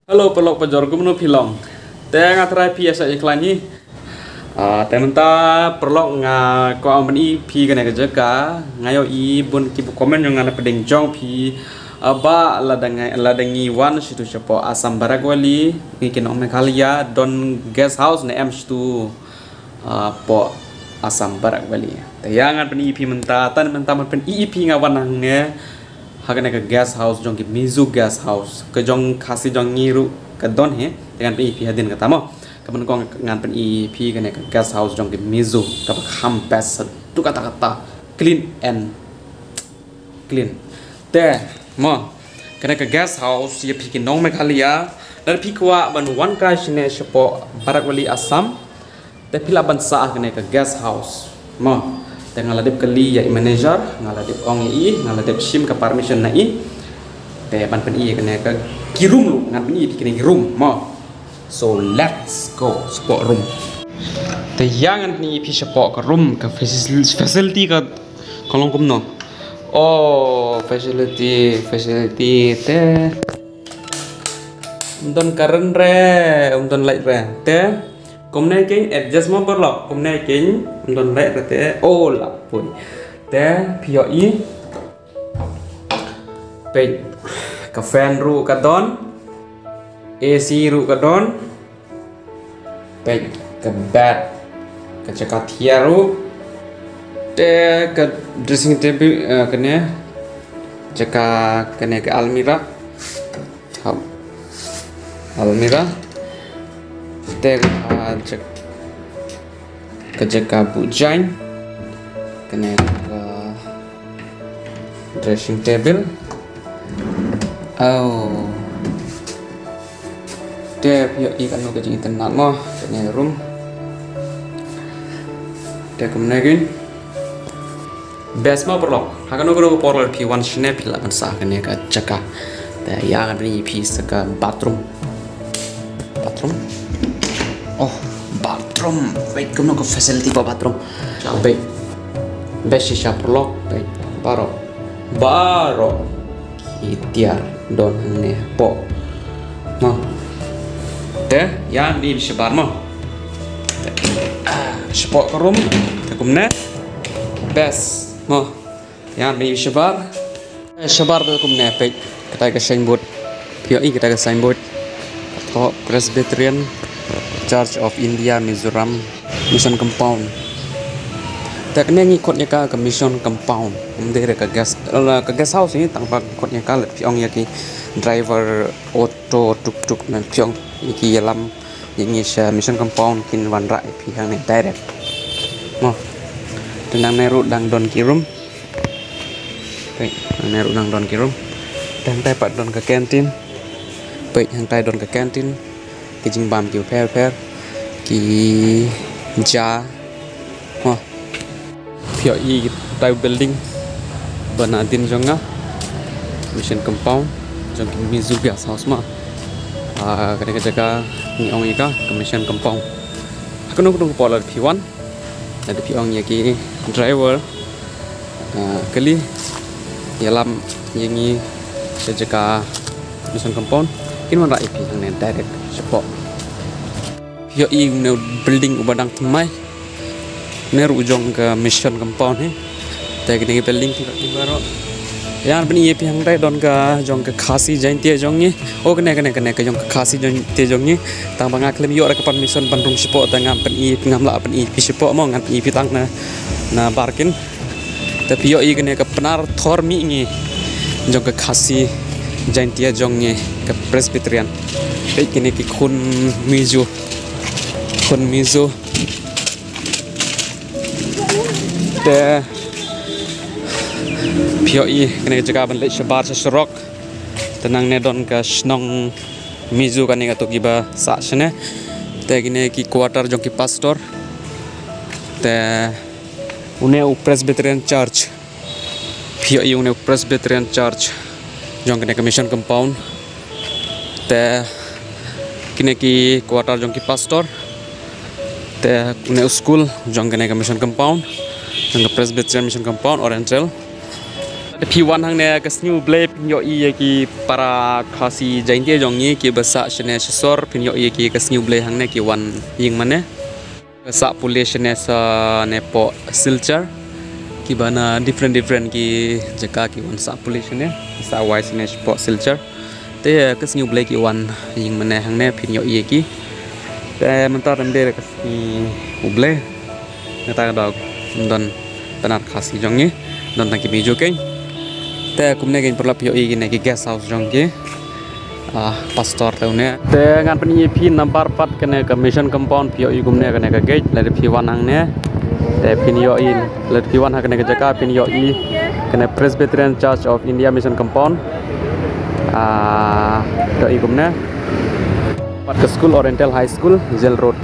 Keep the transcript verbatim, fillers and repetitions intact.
Hello paralok pajor, kumno phi long? Te nga tharai phi ïa shah ïa khlaiñ hi. Ah, te mynta paralok nga kwah ban pyni phi kane ka jaka. Nga ïohi bun ki ba comment jong nga na pdeng jong phi. Ah, ba lada ngi, lada ngi wan shitu shapoh Assam Barak Valley, ngi ki nong Meghalaya, don guest house ne em shitu, ah, poh Assam Barak Valley. Te ïa ngan pyni phi mynta, te mynta ban pyni phi nga wan hangne ha kane ka guest house jong ki Mizo guest house. Ka jong Khasi jong ngi ruh ka don hi. Te ngan pyni phi hadien kata mo. Ka ban kong ngan pyni phi kane ka guest house jong ki Mizo kaba kham best, tu kata kata, clean and clean. Te mo, kane ka guest house ïa phi ki nong Meghalaya, lada phi kwah ban wan kai shane shapoh Barak Valley Assam, te phi lah ban sah kane ka guest house mo. Te nga la dep kylli ïa i manager, nga la dep ong ïa i, nga la dep shim ka permission na i. Te ban pyni kane ka ki room ruh, ngan pyni phi kine ki room mo. So let's go shapoh room. Te ïa ngan pyni phi shapoh ka room, ka facil-, facility ka, ka long kumno. Oh, facility, facility te. Ym don current re, ym don light re. Te kumne keiñ adjust mo paralok, kumne keiñ ym don light re te. Oh la poi. Te phi ïohi, peit, ka fan ruh ka don, A C ruh ka don. Peit, ka bed, ka jaka thiar ruh. Te ka dressing table, eh, kane jaka, kane ka almirah. Hap. Almirah. Te ka jak-, ka jaka buh jaiñ. Kane ka dressing table. Oh. Te phi ïohi kano ka jingitynnad mo, kane room. Te kumne keiñ. Best mo paralok. Ha kano kano ka por lada phi wan shane phi lah ban sah kane ka jaka. Te ïa ngan pyni phi sa ka bathroom. Bathroom. Oh, bathroom. Peit kumno ka facility ka bathroom. Peit. Best shisha paralok. Peit. Baroh. Baroh ki tiar don hangne hapoh. Mo. Te ïa ngan pyni shabar mo. Ah, shapoh ka room te kumne. Best mo. Ïa ngan pyni shabar. Eh, shabar te kumne, peit. Katai ka signboard. Phi ïohi katai ka signboard. Thoh Presbyterian Church of India Mizoram Mission Compound. Te kane ngi khot ïa ka ka Mission Compound. Ym dei re ka guest, eh, ka guest house hi, tang ba ngi khot ïa ka, lada phi ong ïa ki driver auto, tuk tuk, ne phi ong ïa ki ïalam ïa ngi sha Mission Compound, kin wanrah ïa phi hangne direct. Mo. Te nangne ruh dang don ki room. Peit, nangne ruh dang don ki room. Te hangtai pat don ka canteen. Peit, hangtai don ka canteen. Ki jingbam kiba pher pher, ki ja. Mo. Phi ïohi katai building ba na dien jong nga. Mission Compound jong ki Mizo Guest House mo. Ah, kane ka jaka ngi ong ïa ka ka Mission Compound. Ha kano kano ka por lada phi wan, lada phi ong ïa ki driver, ah, kylli ïalam ïa ngi sha jaka Mission Compound, kin wanrah ïa phi hangne direct shapoh. Phi ïohi une u building uba dang thymmai. Une ruh u jong ka Mission Compound hi. Te kine ki building ki baroh. Ïa ngan pyni ïa phi hangtai don ka jong ka Khasi Jaintia jong ngi. Oh, kane, kane, kane ka jong ka Khasi Jaintia jong ngi. Tang ba nga khlem ïoh re ka permission ban rung shapoh, te ngam pyni, ngam lah pyni phi shapoh mo, ngan pyni phi tang na, na bar keiñ. Te phi ïohi kane ka Pnar Thor Mihngi jong ka Khasi Jaintia jong ngi, ka Presbyterian. Peit kine ki khun Mizo. Khun Mizo. Te phi ïohi kane ka jaka ban leit shabar sha surok. Te nangne don ka shnong Mizo kane kato kiba sah shane. Te kine ki quarter jong ki pastor. Te une u Presbyterian Church. Phi ïohi une u Presbyterian Church jong kane ka Mission Compound. Te kine ki quarter jong ki pastor. Te une u school jong kane ka Mission Compound, jong ka Presbyterian Mission Compound Oriental. Te phi wan hangne ka sngi U Blei phin ïohi ïa ki para Khasi Jaintia jong ngi kiba sah shane sha sor, phin ïohi ïa ki ka sngi U Blei hangne ki wan ïing mane. Ka sah pule shane sha ne poh Silchar. Kiba na different different ki jaka ki wan sah pule shane, sah wai shane shapoh Silchar. Te ka sngi U Blei ki wan ïing mane hangne phin ïohi ïa ki. Te mynta te ym dei ka sngi U Blei. Nangta ka dok ym don tnat Khasi jong ngi, don tang ki mih juh keiñ. Te kumne keiñ paralok phi ïohi kine ki guest house jong ki. Ah, pastor te une. Te ngan pyni ïa phi namar pat kane ka mission compound phi ïohi kumne kane ka gate, lada phi wan hangne. Te phin ïohi, lada phi wan ha kane ka jaka phin ïohi kane Presbyterian Church of India Mission Compound. Ah, ïohi kumne. Pat ka school Oriental High School, Jail Road.